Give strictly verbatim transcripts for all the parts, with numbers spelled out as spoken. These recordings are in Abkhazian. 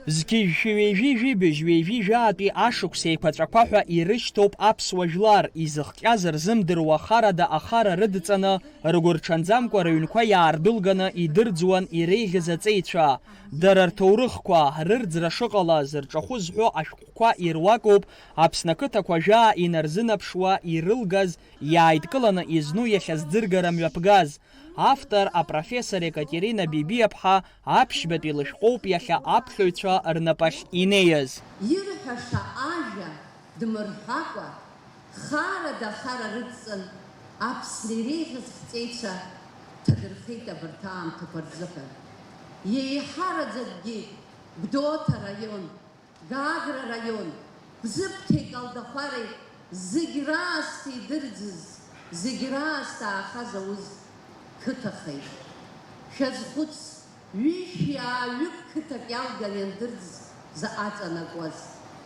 Зқьи жәшәи ҩажәи жәибжь, ҩажәи жәаатәи ашықәс еиқәаҵәақәа ҳәа ирышьҭоуп аԥсуа жәлар, изыхҟьаз рзымдыруа харада ахара рыдҵаны, ргәырҽанӡамкәа рыҩнқәа иаардәылганы идырӡуан иреиӷьыз аҵеицәа. Дара рҭоурыхқәа, рырӡра шыҟалаз, рҿахәы зҳәо ашәҟәқәа ируакуп Аԥсны ақыҭақәа жәаа инарзынаԥшуа ирылгаз, иааидкыланы изну иахьа зӡыргара мҩаԥгаз. Автор апрофессор Екатерина Бибиаԥҳа аԥшьбатәи лышәҟәоуп иахьа аԥхьаҩцәа рнапахь инеиз. Ирҳәаша ажәа дмырҳәакәа, харада ахара рыдҵан, Аԥсны иреиӷьыз ҳҵеицәа ҭадырхеит абарҭ аамҭақәа рзыҳәан. Еиҳараӡакгьы Гәдоуҭа араион, Гагра араион, Бзыԥҭеи Калдахәареи зегь раасҭа идырӡыз, зегь раасҭа аахаз ауз қыҭахеит. Шәазхәыц, ҩышәи ааҩык қыҭак иалган иандырӡ заҟа ҵанакуаз.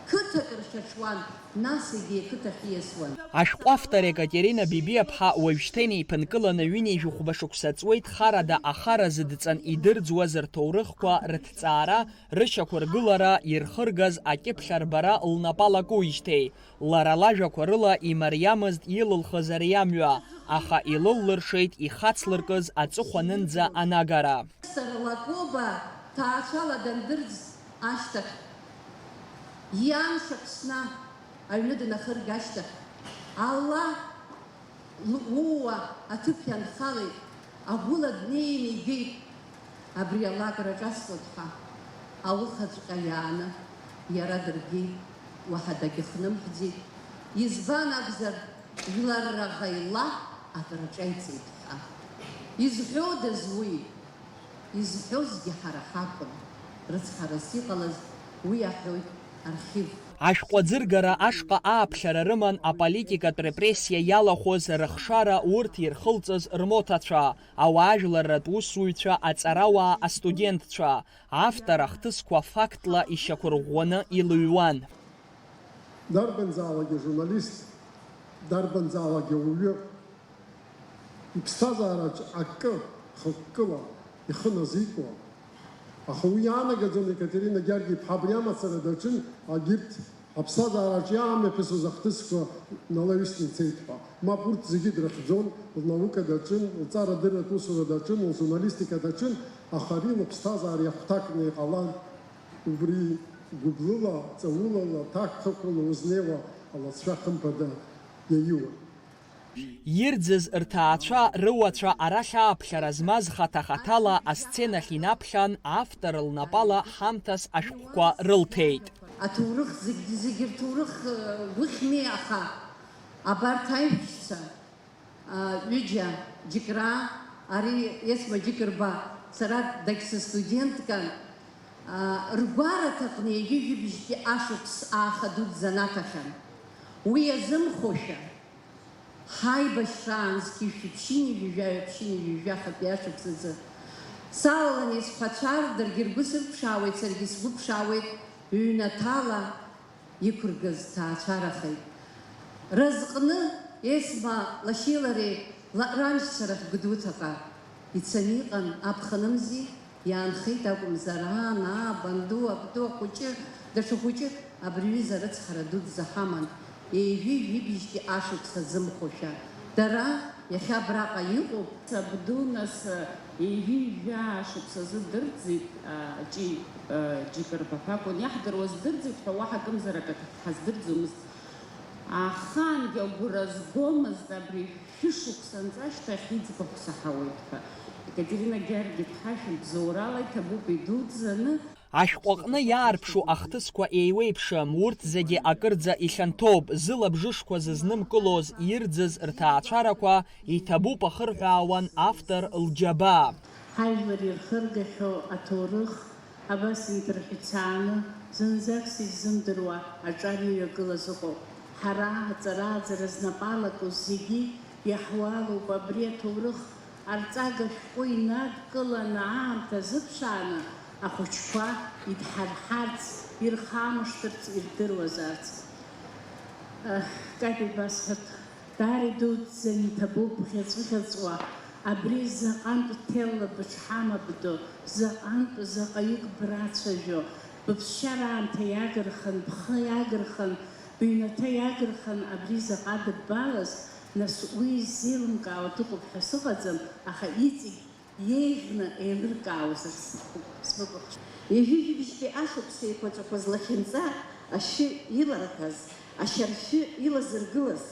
Қыҭак ршьаҽуан, нас егьи ақыҭахь ииасуан. Ашәҟәы автор Екатерина Бибиаԥҳа уажәшьҭа инеиԥынкыланы ҩынҩажәи хәба шықәса ҵуеит харада ахара зыдҵан идырӡуаз рҭоурыхқәа рыҭҵаара, рышьақәыргылара, ирхыргаз акьыԥхь арбара лнапы алакуижьҭеи. Лара лажәақәа рыла имариамызт илылхыз ари амҩа, аха илыллыршеит ихацлыркыз аҵыхәанынӡа анагара. Сара Лакоба ҭаацәала дандырӡ ашьҭахь, иан Шаԥсна аҩны днахырга ашьҭахь, Алла Луа аҭыԥ ианхалеит, агәыла днеин игеит, абри алакра ҿасҵоит ҳәа, ауха ҵәҟьа иааны, иара дыргеит, уаҳа дагьыхнымҳәӡеит. Избан акәзар, жәлар раӷа ила акраҿеиҵеит ҳәа. Изҳәодаз уи? Изҳәозгьы ҳара ҳакәын, рыцҳарас иҟалаз уи аҳәоит архив. Ашәҟәы аӡыргара ашҟа ааԥхьара рыман аполитикатә репрессиа иалахәыз рыхшара урҭ ирхылҵыз рмоҭацәа, ауаажәларратә усзуҩцәа, аҵарауаа, астудентцәа. Автор ахҭысқәа фактла ишьақәырӷәӷәаны илыҩуан. Дарбанзаалак ижурналист, дарбанзаалак ауаҩы, иԥсҭазаараҿ акы хықәкыла ихы назикуа. Аха уи иаанагаӡом Екатерина Георги-иԥҳа абри амацара даҿын, агьырҭ аԥсҭазаараҿ иаамҩаԥысуаз ахҭысқәа налаҩсны ицеит ҳәа. Мап, урҭ зегьы дрыхьӡон, лнаука даҿын, лҵарадырратә усура даҿын, лжурналистика даҿын, аха ари лыԥсҭазаара иахәҭакны иҟалан. Убри гәыблыла, ҵаулала, ҭакԥхықәрала узнеиуа алҵшәа хымԥада иаиуан. Ирӡыз рҭаацәа, рыуацәа арахь ааԥхьара змаз хаҭа-хаҭала асценахь инаԥхьан автор лнапала ҳамҭас ашәҟәқәа рылҭеит. Аҭоурых зегь, зегь рҭоурых, э, гәыхьми, аха абарҭ аиҳәшьцәа, а, ҩыџьа џьыкраа, ари Есма Џьыкырба, сара дагьсыстуденткан, а, ргәараҭаҟны ҩажәи жәибжьтәи ашықәс ааха дуӡӡа анаҭахьан. Уи азымхошәа, ҳаибашьраан зқьи жәшәи ԥшьынҩажәи жәаҩа, ԥшьынҩажәи жәаҩа хатәи ашықәс азы салалан исҳәацәар, даргьы ргәы сырԥшаауеит, саргьы сгәы ԥшаауеит, ҩнаҭала иқәыргаз ҭаацәарахеит. Разҟны Есма лашьеи лареи ла-, раншьцәа рахь Гәдоуҭаҟа ицаны иҟан, аԥхынымзи, иаанхеит акәымзар, аан, аа, банду, абду, ахәыҷы, даҽа хәыҷык, абри аҩыза арыцҳара дуӡӡа ҳаман, ҩажәи жәибжьтәи ашықәс азымхошәа. Дара иахьа абраҟа иҟоуп. Сабду, нас, ҩажәи жәаа шықәсазы дырӡит, а, Ҷи-, а, Џьыкырба ҳәа акәын иаҳдыруаз, дырӡит ҳәа уаҳа акымзарак ак ҳаздырӡомызт. Ахаангьы агәра згомызт абри шәышықәса анҵәашьҭахь иӡбахә саҳауеит ҳәа. Екатерина Георги-иԥҳа шәыбзоурала иҭабуп идуӡӡаны. Ашәҟәы аҟны иаарԥшу ахҭысқәа еиуеиԥшым, урҭ зегьы акырӡа ихьанҭоуп, зылабжышқәа зызнымкылоз ирӡыз рҭаацәарақәа, иҭабуп ахырҳәаауан автор лџьабаа. Ҳажәлар ирхыргахьоу аҭоурых абас инҭырҳәцааны, зынӡак сизымдыруа аҿар иҩагылаз ыҟоуп. Ҳара, аҵарааӡара знапы алаку зегьы иаҳуалуп абри аҭоурых арҵага шәҟәы инадкыланы, аамҭа азыԥшааны, ахәыҷқәа идҳарҳарц, ирхамышҭырц, ирдыруазарц. Аҳ, Катя, ибасҳәап, даара идуӡӡаны иҭабуп, ӷьаҵәы-ӷьаҵәуа, абри заҟантә ҭелла быҽҳамабдо, заҟантә, заҟаҩык брацәажәо, Быԥсшьара аамҭа иагырхан, бхы иагырхан, быҩнаҭа иагырхан, абри заҟа дыббалаз, нас уи ззеилымкаауа дыҟоуп ҳәа сыҟаӡам, аха иҵегь иеиӷьны еилыркаауазар сҭахуп, сбыкәыхшоуп. Ҩажәижәибжьтәи ашықәс еиқәаҵәақәа злахьынҵа ашьы иларҳәаз, ашьаршьы илазыргылаз,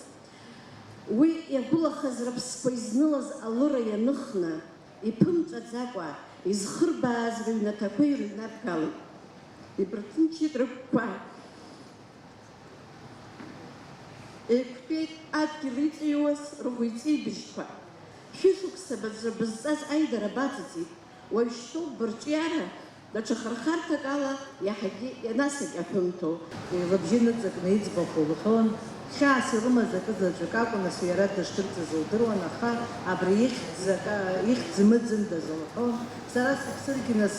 уи иагәылахаз рыԥсқәа изнылаз алыра ианыхны, иԥымҵәаӡакәа изхырбааз рыҩнаҭақәа ирыҩнадгалеит. Ибырҭынчит рыгәқәа. Еиқәтәеит адгьыл иҵыҩуаз ргәы иҵибжьқәа. Шәышықәса баҵәра бызҵаз аидара баҵаҵит. Уажәшьҭоуп бырҿиара даҽа хырхарҭак ала иаҳагьы ианасыгь аҳәымҭоу. Лыбжьы ныҵакны иӡбахә лҳәон, хьаас илымаз акы заҵәык акәын, нас иара дышдырӡыз лдыруан, аха абри ихьӡ ак-, ихьӡ мыӡындаз лҳәон. Сара сыԥсыргьы нас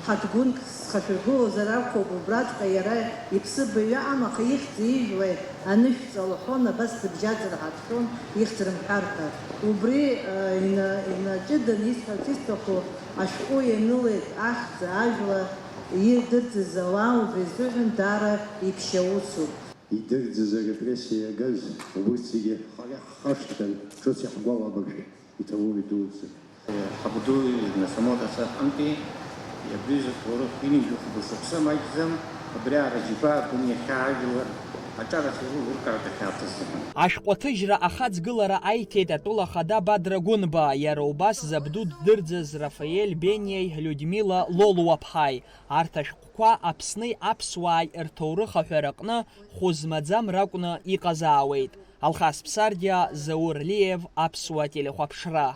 ҳаҭгәынк схашәыргылозар акәхап, убраҵәҟьа иара иԥсы баҩы аҟам, аха ихьӡ ижәлеи анышәҵа лҳәон, абас дыбжьаӡыр ҳаҭ-, Сон ихьӡ рымҳәар ҳәа. Убри, э, ина-, инаҷыданы исҳәарц исҭаху ашәҟәы ианылеит ахьӡ, ажәла идырӡыз ауаа убри азыҳәан даара иԥшьа усуп. Идырӡыз арепрессиа иагаз убырҭ зегьы ҳара ҳхашҭхьан, ҿыц иаҳгәалабыршәеит, иҭабуп идуӡӡан. Ҳабду, нас, амоҭацәа рҟынтәи абри зҭоурых ҩынҩажәи хәба шықәса маҷӡам, абри аара џьабаа бын иахьа ажәлар аҿарацәа руркаартә ахьаҭысым. Ашәҟәы аҭыжьра ахаҵгылара аиҭеит атәыла ахада Бадра Гәынба, иара убас забду ддырӡыз Рафаель Бениеи Людмила Лолуаԥҳаи. Арҭ ашәҟәқәа Аԥсни аԥсуааи рҭоурых аҳәараҟны хәы змаӡам ракәны иҟазаауеит. Алхас Ԥсардиа, Заур Лиев, Аԥсуа телехәаԥшра.